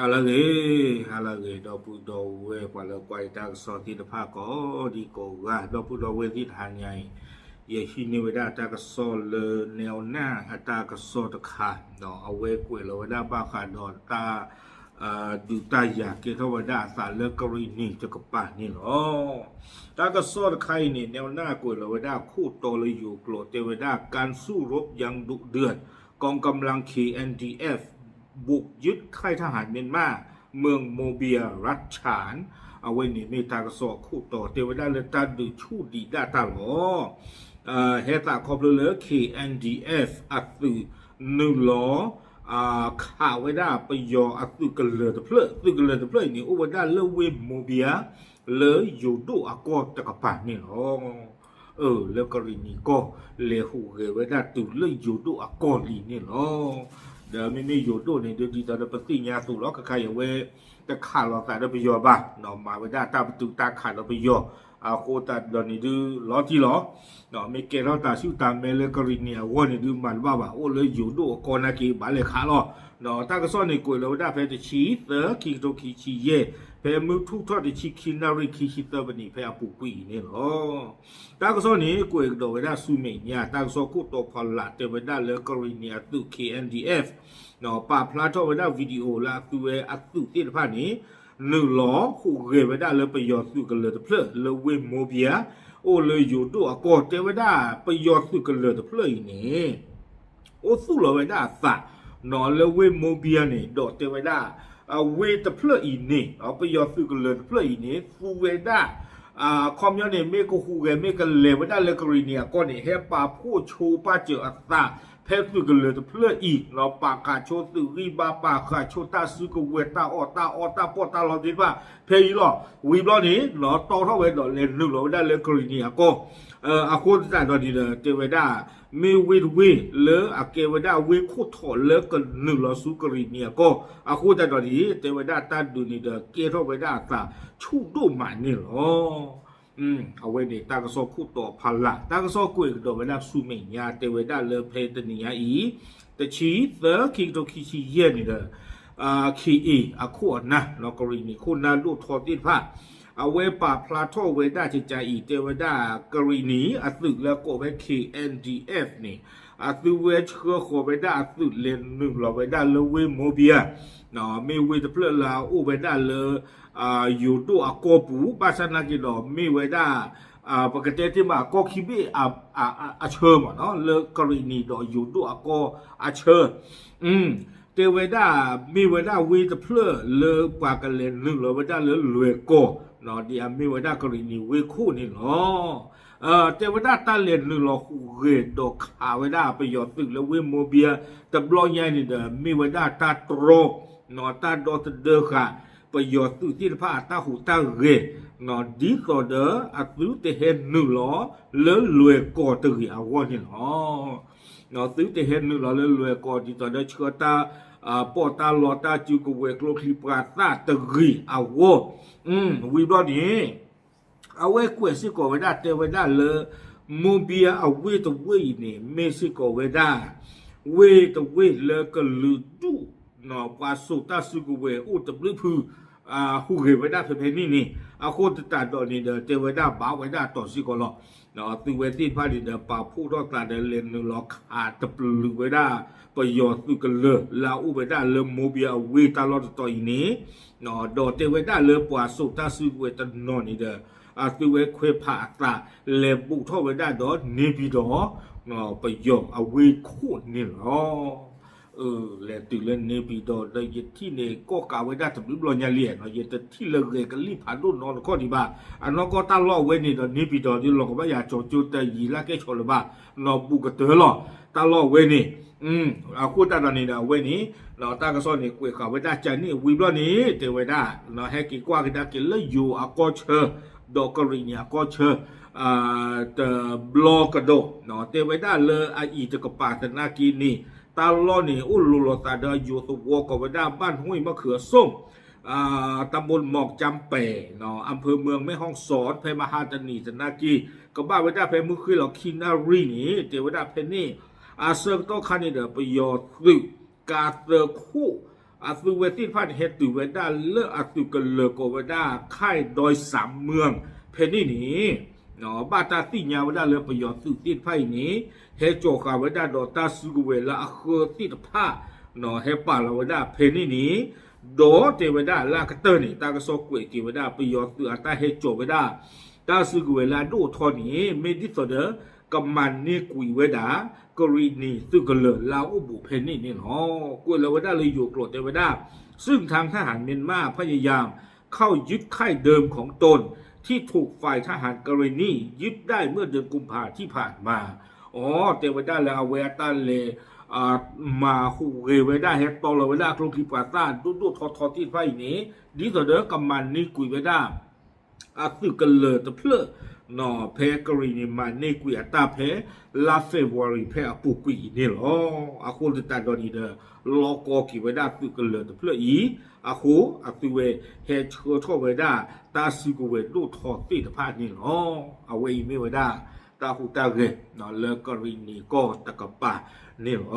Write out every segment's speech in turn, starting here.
ဟါလၢအဂ့ၤ, ဟါလၢအဂ့ၤ ဒီပုၢ်ဒီဝဲၢ် ပှၤလၢကွၢ်ယတၢ်ကစီၣ်သ့ၣ်တဖၣ်ကိးဒံကိးဂၤ, ဒီပုၢ်ဒီဝဲၢ်သ့ၣ်တဟါညါအံၤ, ယဟံးန့ၢ်ဝဲဒၣ်တၢ်ကစီၣ်လၢ နဲၣ်နၢ်အတၢ်ကစီၣ်တခါ, ဒီးအဝဲကွဲးလီၤဝဲဒၣ်ဘၣ်ဃးဒီးတၢ် ဒုးတၢ်ယၤကဲထီၣ်ဝဲဒၣ်အသးလၢကရံၣ်နံၤတကပၤန့ၣ်လီၤ. တၢ်ကစီၣ်တခါအံၤန့ၣ် နဲၣ်နၢ်ကွဲးလီၤဝဲဒၣ်ခိၣ်တီလၢယိၤကျိာ် တဲဝဲဒၣ် การสู้รบยังดุเดือด กองกำลัง เค เอ็น ดี เอฟ บุกยึดค่ายทหารเมียนมา เมืองโมเบีย รัฐฉาน အဝဲန့ၣ်မ့ၢ်တၢ်ကစီၣ်အခိၣ်တီ တဲဝဲဒၣ်လၢတၢ်ဒုးဆူၣ်ဒံးဒၣ်တၢ်လီၤ. ဟဲသးခီဖျိလၢ เค เอ็น ดี เอฟ အသုးနုာ်လီၤ ခးဝဲဒၣ်ပယီၤအသုးကလၢၤတဖျၢၣ်, သုးကလၢၤတဖျၢၣ်အံၤန့ၣ် အိၣ်ဝဲဒၣ်လၢဝ့ၢ်မိဘံယါ လၢယိၤဒိၣ်အကီၢ်တကပၤန့ၣ်လီၤ. အၢ လၢကရံၣ်နံၤကီၢ် လဲၤဟူးဂဲၤဝဲဒၣ်တုၤလၢယိၤဒိၣ်အကီၢ်လံန့ၣ်လီၤ. ဒီးမ့မ့ၢ်ယိၤဒိၣ်န့ၣ် ဒ်သိးဒီးပသ့ၣ်ညါသိးလီၤ ခဲခါအံၤအဝဲ တခးလိာ်သးဒီးပယီၤဘၣ်, မၤဝဲဒၣ်တၢ်ပတုာ်တၢ်ခးဒီးပယီၤ, အဃိသတးဒီးန့ၣ်ဒုးလီၤတံၢ်လီၤ. မ့ၢ်ကဲထီၣ်တၢ်ဆူၣ်တၢ်မဲလၢကရံၣ်နံၤအဂီၢ်န့ၣ်ဒုးမၤတဘၣ်ဘၣ်, အိၣ်လၢယိၤဒိၣ်အကီၢ်နာ်က့ ဘၣ်လဲၤခးလီၤ. တၢ်ကစီၣ်န့ၣ်ကွဲးလီၤဝဲဒၣ်ဖဲတဆံသၢ ခံကထိခံဆံယဲၢ်, ဖဲမုၢ်ထူၣ်ထီၣ်တဆံခံနၣ်ရံၣ် ခံဆံသၢမံးနံးဖဲအပူၤကွံာ်အံၤန့ၣ်လီၤ. တၢ်ကစီၣ်န့ၣ် ကွဲးကဒီးဝဲဒၣ်ဆူမဲာ်ညါ တၢ်ကစီၣ်ခိၣ်တီဖီလာ် တဲဝဲဒၣ်လၢကရံၣ်နံၤအသုး เค เอ็น ดี เอฟ ပာ်ဖျါထီၣ်ဝဲဒၣ် video လၢအသုဝဲအသုးသ့ၣ်တဖၣ်န့ၣ် နုာ်လီၤဟူးဂဲၤဝဲဒၣ်လၢပယီၤသုးကလၢၤတဖျၢၣ်လၢဝ့ၢ်မိဘံယါ အိၣ်လၢယိၤဒိၣ်အကီၢ် တဲဝဲဒၣ်ပယီၤသုးကလၢၤတဖျၢၣ်အံၤန့ၣ် အိၣ်သူၣ်လီၤဝဲဒၣ်အသး လၢဝ့ၢ်မိဘံယါန့ၣ် ဒီးတဲဝဲဒၣ် ဝ့ၢ်တဖျၢၣ်အံၤန့ၣ် ပယီၤသုးကလၢၤတဖျၢၣ်အံၤန့ၣ် သူဝဲဒၣ် အခီပညီန့ၣ် မ့ၢ်ကဟူးဂဲၤမ့ၢ်ကလဲၤဝဲဒၣ်လၢကရံၣ်နံၤအကီၢ်န့ၣ် ဟဲပာ်ဖှိၣ်ဆိပာ်စၢၤအသး ဖဲသုးကလၢၤတဖျၢၣ်အံၤ ပာ်ဃာ်ဆိသုးဂံၢ်ဘါ ပာ်ဃာ်ဆိတၢ်စုကဝဲၤ တၢ်အီၣ်တၢ်အီတၢ်ပီးတၢ်လီသ့ၣ်တဖၣ် ဖဲအံၤလီၤ. ဝံၤဘျီန့ၣ် တီထီၣ်ဝဲဒီးလဲၤနုာ်လီၤဝဲဒၣ်လၢကရံၣ်နံၤအကီၢ် အဃိသတးဒီးန့ၣ်ဒီး တဲဝဲဒၣ် မ့ၢ်ဝ့ၢ်တဝ့ၢ်လၢအကဲဝဲဒၣ်ဝ့ၢ်ခိၣ်ထီးလၢကနုာ်လီၤဆူကရံၣ်နံၤအကီၢ် အဃိသတးဒီးန့ၣ် တဲဝဲဒၣ်တၢ်ဒုးန့ၣ်ဒီးကဲထီၣ်ဝဲဒၣ်အသးဆူၣ်ဒိၣ်မးန့ၣ်လီၤ. အဝဲန့ၣ်တၢ်ကစီၣ်ခိၣ်တီဖီလာ် တၢ်ကစီၣ်ကွဲးကဒီးဝဲဒၣ်ဆူမဲာ်ညါ တဲဝဲဒၣ်လၢဖဲတနံၤညါအံၤ တဆံသၢ ခံကထိခံဆံယဲၢ်န့ၣ်ဒီး ခ့အ့ၣ် အခိၣ်အနၢ် ကရံၣ်နံၤခိၣ်နၢ်ဒိၣ်ထီသ့ၣ်တဖၣ် အဝဲပာ်ဖျါထီၣ်ဝဲဒၣ်ကကးအံၤ တဲဝဲဒၣ်ကရံၣ်နံၤအသုးလၢကိးဝဲ เค เอ็น ดี เอฟ န့ၣ် အသုဝဲဆှၢဃီၤဝဲဒၣ်အသုးလဲၤနုာ်လီၤဝဲဒၣ်လၢဝ့ၢ်မိဘံယါ မ့ၢ်ဝ့ၢ်တဖျၢၣ်လၢအအိၣ်ဝဲဒၣ်လၢ ယိၤဒိၣ်အကီၢ်ပူၤ ဘၣ်ဆၣ်နာ်က့ဒီးမ့ၢ်ဝဲဒၣ် ပကတဲတ့ၢ်မးကီၢ်ခံဘ့ၣ်အဆၢမးနီၤ လၢကရံၣ်နံၤဒီးယိၤဒိၣ်အကီၢ်အဆၢ တဲဝဲဒၣ် မ့ၢ်ဝဲဒၣ်ဝ့ၢ်တဖျၢၣ်လၢပှၤကလဲၤနုာ်လီၤဝဲဒၣ်လၢလွဲၢ်ကီၢ် ဒ်အမ့ၢ်ဝဲဒၣ်ကရံၣ်နံၤဝ့ၢ်ခိၣ်န့ၣ်လီၤ. တဲဝဲဒၣ်တၢ်လဲၤနုာ်လီၤဟူးဂဲၤဒီးခးဝဲဒၣ်ပယီၤသုးလၢဝ့ၢ်မိဘံယါ တဘျီညါန့ၣ်ဒီး မ့ၢ်ဝဲဒၣ်တၢ်တြီ တၢ်ဒီသဒၢဃာ် ပယီၤသုးသ့ၣ်တဖၣ်အတၢ်ဟူးတၢ်ဂဲၤ ဒ်သိးဒီးအသုတဟဲနုာ်လီၤလၢလွဲၢ်ကီၢ်တဂ့ၤအဂီၢ်န့ၣ်လီၤ. သုတဟဲနုာ်လီၤလၢလွဲၢ်ကီၢ် ဒ်သိးဒီးဆှၢတၢ် ပီးတၢ်လီတၢ်စုကဝဲၤကျိချံမျိာ်သၣ်တဂ့ၤအဂီၢ် ဝံၤဘျီန့ၣ် အဝဲကွဲးစ့ၢ်ကီးဝဲဒၣ်တဲဝဲဒၣ်လၢ မိဘံယါအဝ့ၢ်တဝ့ၢ်အံၤန့ၣ် မ့ၢ်စ့ၢ်ကီးဝဲဒၣ် ဝ့ၢ်တဝ့ၢ်လၢကလုာ်ဒူၣ် ပှၤစိာ်တၢ်စုကဝဲၤအိၣ်တဘျုးဖု ဟူးဂဲၤဝဲဒၣ်ဖဲဖဲန့ၣ်န့ၣ် အဃိသတးဒီးန့ၣ်ဒီး တဲဝဲဒၣ်ဘၣ်ဝဲဒၣ်တီၤစ့ၢ်ကီးလီၤ. သုဝဲသ့ၣ်တဖၣ်န့ၣ်ဒီး ပာ်ဖှိၣ်ထီၣ်သးဒီးလဲၤနုာ်လီၤခးတပျုာ်ဝဲဒၣ် ပယီၤသုးကလၢၤလၢအအိၣ်ဝဲဒၣ်လၢမိဘံယါအဝ့ၢ်တၢ်လီၢ်တတီၤအံၤန့ၣ် ဒီးတဲဝဲဒၣ်လၢပှၤစိာ်တၢ်စုကဝဲၤတနီၤန့ၣ်ဒီး သုဝဲခွဲးဖးအသး လဲၤဘူးထီၣ်ဝဲဒၣ်ဒီးန့ၢ်ပံၤဒီး ပယီၤအဝ့ၢ်ခိၣ်န့ၣ်လီၤ. လဲၤတုၤလၢန့ၢ်ပံၤဒီး ဒီးယထံၣ်န့ၣ် ကီၢ်ကးဝဲဒၣ်တဘျုးဘျီညါလံနီၤ ယတထံၣ်လၢဂဲၤကလံၣ်ဖးဒိၣ်နီတခီၣ်ဒံးဘၣ်. အနီၢ်ကီၢ်တၢ်လီၢ်အဝဲန့ၣ်ဒီး န့ၢ်ပံၤဒီးဒ်လီၤကဘၣ်ယၤကၠီကၠိတယံၤလၢကဲဆီၣ်လၢၤဘၣ် နီၢ်ဘူးကတၢၢ်လီၤ တၢ်လီၢ်အဝဲန့ၣ် အဃိသတးဒီးန့ၣ်ဒီးအဝဲန့ၣ် တၢ်ကစီၣ်န့ၣ်ကွဲးဃာ်ဝဲဒၣ်ကန့ၣ် ဝံၤဘျီန့ၣ် တဲဝဲဒၣ် ဟဲက့ၤကွၢ်ကဒါက့ၤလၢယိၤအကီၢ်ဆၢ ဒီးကရံၣ်နံၤအကီၢ်ဆၢ တဘျီကဒီး တဲဝဲဒၣ်လၢအအံၤတကပၤသနာ်က့န့ၣ် တၢ်လီၢ်န့ၣ် အိၣ်လိၤလိာ်သးဒီးယိၤသဝီကိးဝဲဒၣ် บ้านห้วยมะเขือส้ม ตำบลหมอกจำแป่ อำเภอเมืองแม่ฮ่องสอน ဖဲမဟါတနံၤသနာ်က့ ကဘၣ်ဝဲဒၣ်ဖဲမုၢ်ဃ့ၢ်လီၤခံနၣ်ရံၣ်န့ၣ် တဲဝဲဒၣ်ဖဲန့ၣ် အဆၢကတီၢ်ခါန့ၣ်ဒီး ပယီၤသုးကါသၢခိၣ် အသုဝဲသ့ၣ်တဖၣ်န့ၣ် ဟဲတုၤဝဲဒၣ်လၢအသုးကလၢၤကိးဝဲဒၣ် ခဲၣ်ဒွဲစးမၢၣ် ဖဲန့ၣ်န့ၣ် ဘၣ်တၢ်သ့ၣ်ညါဝဲဒၣ်လၢပယီၤသုးသ့ၣ်တဖၣ်အံၤန့ၣ် ဟဲကၠီၤဃာ်ဝဲဒၣ်ဒီးတၢ်စုကဝဲၤလၢအဃၢသ့ၣ်တဖၣ် ဟဲပာ်လီၤဝဲဒၣ်ဖဲန့ၣ်န့ၣ် ဒီးတဲဝဲဒၣ်လၢအကတၢၢ်န့ၣ် တၢ်ကစီၣ်ကွဲးက့ၤဝဲဒၣ်ပယီၤသုးအတၢ်ဟဲကၠီၤဝဲဒၣ် တၢ်စုကဝဲၤလၢအဒိၣ်အထီန့ၣ် မ့ၢ်ဒ်သိးဒီး ကမၤန့ၢ်ကွံာ်ဝဲဒၣ် ကရံၣ်နံၤသုးကလၢၤလၢအအိၣ်ဘူးဖဲန့ၣ်န့ၣ်လီၤ. ကွဲးလီၤဝဲဒၣ်လၢယိၤကျိာ်တဲဝဲဒၣ် ซึ่งทางทหารเมียนมาพยายามเข้ายึดค่ายเดิมของตนที่ถูกฝ่ายทหารกะเหรี่ยงยึดได้เมื่อเดือนกุมภาที่ผ่านมา အိ တဲဝဲဒၣ်လၢအဝဲအတၢ်လဲၤ မၤဟူးဂဲၤဝဲဒၣ် ဟဲတီလီၤဝဲဒၣ်အကျိချံပှၤသၣ်ဒိၣ်ဒိၣ်ထီထီသ့ၣ်တဖၣ်အံၤန့ၣ် ဒ်သိးဒီးကမၤန့ၢ်ကွံာ်ဝဲဒၣ် အသုးကလၢၤတဖျၢၣ် ဖဲကရံၣ်နံၤမၤန့ၢ်ကွံာ်အတၢ်ဖဲ လါ February ဖဲအပူၤကွံာ်အံၤန့ၣ်လီၤ. အဃိသတးဒီးန့ၣ်ဒီး လီၤကီက့ၤဝဲဒၣ်သုးကလၢၤတဖျၢၣ်အံၤ အဃိအသုဝဲဟဲဆှၢထီၣ်ဝဲဒၣ် တၢ်စုကဝဲၤဒိၣ်ထီသ့ၣ်တဖၣ်န့ၣ်လီၤ. အဝဲအံၤမ့ၢ်ဝဲဒၣ် တၢ်ဟူးတၢ်ဂဲၤ လၢကရံၣ်နံၤကီၢ်တကပၤန့ၣ်လီၤ.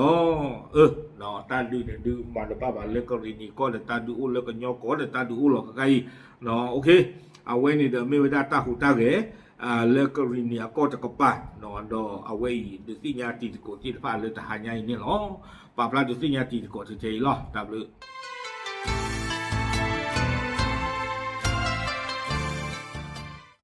အၢ တၢ်ဒုးန့ၣ်ဒုးမၤတဘၣ်ဘၣ် လၢကရံၣ်နံၤကီၢ်ဒီးတၢ်ဒုးအိၣ် လၢကညီကီၢ်ဒီးတၢ်ဒုးအိၣ်လီၤကကါအံၤ အဝဲန့ၣ်ဒီးမ့ၢ်ဝဲဒၣ်တၢ်ဟူးတၢ်ဂဲၤ လၢကရံၣ်နံၤအကီၢ်တကပၤ ဒီးအဝဲအံၤဒုးသ့ၣ်ညါတံၤသကိးသ့ၣ်တဖၣ်လၢတဟါညါအံၤန့ၣ်လီၤ. ပာ်ဖျါဒုးသ့ၣ်ညါတံၤသကိးထဲထဲအံၤလီၤ. တၢ်ဘျုး